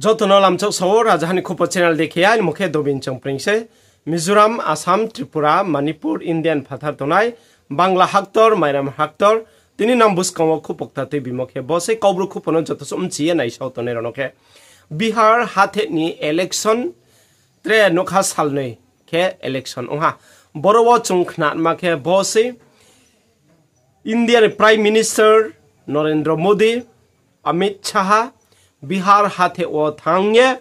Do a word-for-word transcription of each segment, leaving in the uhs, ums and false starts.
Joto no lamchak sao, Rajaha ni Khupo channel de khe aini mung khe Dobin Chongpreng se. Mizoram, Assam, Tripura, Manipur, India ni phathar tongnai Bangla haktor, Myanmar haktor, tini nang buskang wo khupo kta tuibimo khe bo se. Kaubru khupo no joto suh mchi ye naisao tongnai rao no khe, Bihar hathe ni election, tre nokha salnoi khe election ong ha. Boro wo chung khnama khe bo se, India ni Prime Minister Narendra Modi, Amit Shah Bihar hathe wo thanng ye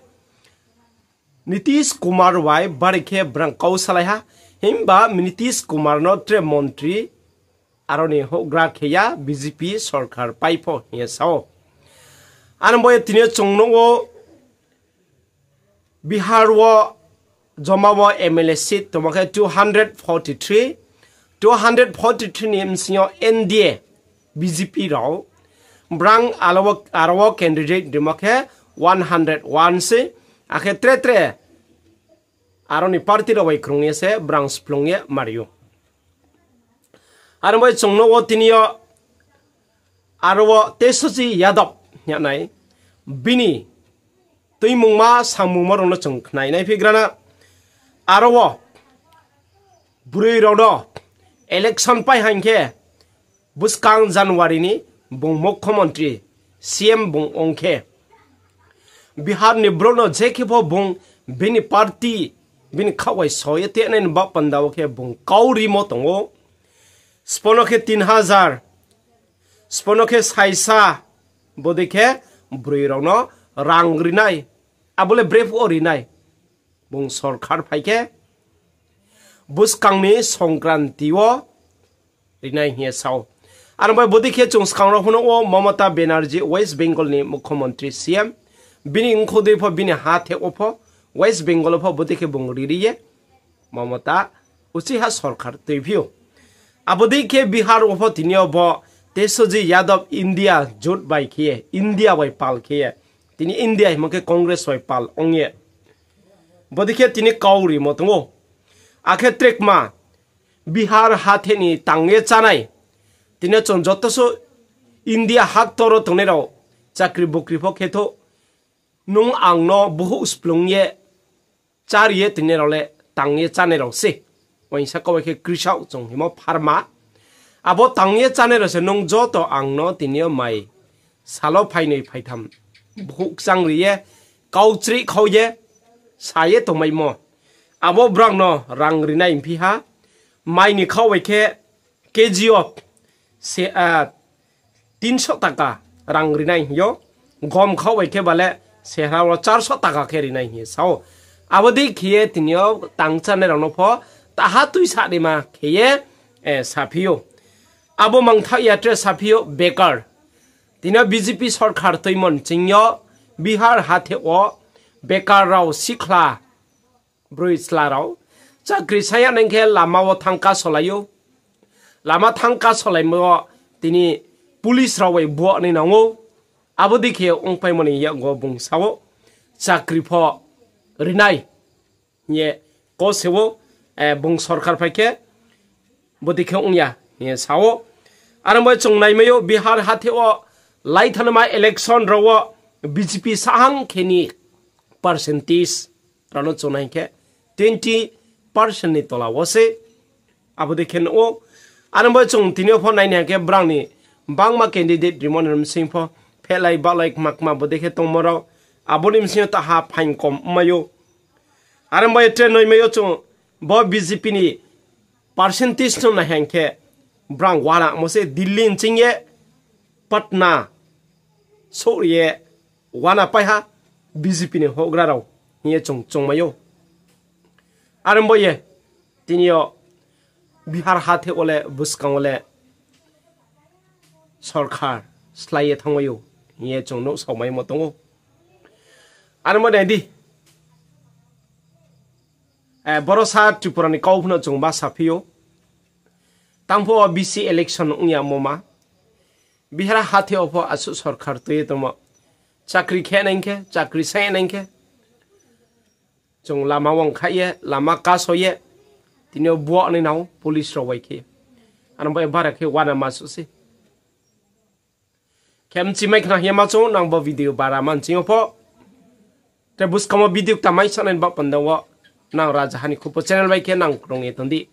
Nitish Kumar bai bari khe brang kau salai ha. Himba Nitish Kumar no tre montri aro ni houhgra khe ya, B J P sorkar pai pho hing ye sa ou. Ano bo ye tini yo chung nuh ou, Bihar wo joma wo M L A seat tongmo khe two hundred forty three, two hundred forty three ni bsing yo N D A, B J P rao, brang aro wo candidate rimo khe one hundred one se, akhe tre tre aro ni party rao bai krung ye se brang splung ye mari ou. Aro bai chung nuh wo tini yo aro wo Tesoji Yadav hing ye nai, bini tuimungma samungma rao no chung khnai naiphi gra na. Aro wo broi rao no election pai haing khe, buskang January ni bung mukhomontri, C M bung ong khe, Bihar ni brouh no je khe pho bung bini party, bini khaoh bai so ye tenai ni baoh panda wo khe bung kau rimo tong ou. Sbo no khe tin hajar, sbo no khe saisa, bodei khe broi rao no rang ri nai, abo le brephuh wo ri nai. Bung sorkar phai khe buskang ni Songkranti wo ri nai hing ye sa ou. Aro bai bodei khe chung skang rao pho nuh wo Mamata Banerjee, West Bengal ni mukhomontri, C M, bini ongkho dei pho, bini hathe wo pho, West Bengal wo pho bodei khe bung ri ri ye Mamata uchih ha sorkar tuiphi ou. Abo dei khe Bihar wo pho tini yo bo Tesoji Yadav India jot bai khe ye, India bai pal khe ye, tini India hingmo khe Congress bai pal ong ye, bodei khe tini kau rimo tong ou. Akhe trekma Bihar hathe ni tang ye chánai, tini yo chung joto suh India haktor wo tongnai rao chakri bukri pho khe thou, nung ang no bohouh splung ye chári ye tongnai rao le tang ye chánai rao se. Uaingsa kau bai khe krisaoh chung hingmo pharma. Abo tang ye chánai rao se nung joto ang no tini yo mai sal wo phainoi phaitham bohouh kchang ri ye, kau chrih khau ye, sa ye tongmaimo. Abo brao no rang ri nai hingphi ha, mai ni khaoh bai khe K G yo se, tinso taka rang ri nai hing ou, gom khaoh bai khe ba le sehra wo charso taka khe ri nai hing ye sa ou. Abo dei khe ye tini yo tang chánai rao no pho taha tuisa naima khe ye saphi ou. Abo mangthaoh ya tre saphi ou bekar. Tini yo B J P sorkar tuimo nching yo Bihar hathe wo bekar rao, sikhla, broi chla rao chakri sa ya nai khe lama wo thanng kasolai ou. Lama thanng kasolaimo wo tini police rao bai buagnai nang ou. Abo dei khe ongpaimo ni yakgu wo bung sa ou, chakri pho ri nai hing ye kose ou, bung sorkar phai khe bodei khe ong ya hing ye sa ou. Aro bai chung naimai ou Bihar hathe wo lai thanngma election rao wo B J P sahang khe ni percentage rao no chung nai hing khe twenty percent ni tola wo se. Abo dei khe nuh ou. Aro bai chung tini yo pho nai ni hing khe brang ni bangma candidate rimo ni bsing pho phehlai bahlai kma kma bodei khe tongmo rao, abo ni bsing yo taha phaing kom ongmai ou. Aro bai tre noimai ou chung bo B J P ni percentage no nai hing khe brang wanamo se Delhi nching ye Patna souh ye wana pai ha B J P ni houhgra rao hing ye chung chungmai ou. Aro bai ye tini yo Bihar hathe wo le buskang wo le sorkar slái ye thanngmai ou hing ye chung nuhsaomaimo tong ou. Aro bai nai di, boro sa Tripura ni kau pho no chung ba saphi ou. Tang pho V C election ong yamo ma. Bihar hathe wo pho asuh sorkar tui ye tongmo. Chakri khe nai khe, chakri sa nai khe, chung lama wo ongkha ye, lama kaso ye, tini yo buagnai nang ou police rao bai khe. Ano bai bara khe wanama suh se. Khe mchimai khna hingma chung nang bo video bara manching yo pho. Tre buskang wo video kta mai saonai ni baoh panda wo nang Rajaha ni Khupo channel bai khe nang krung ye tong di.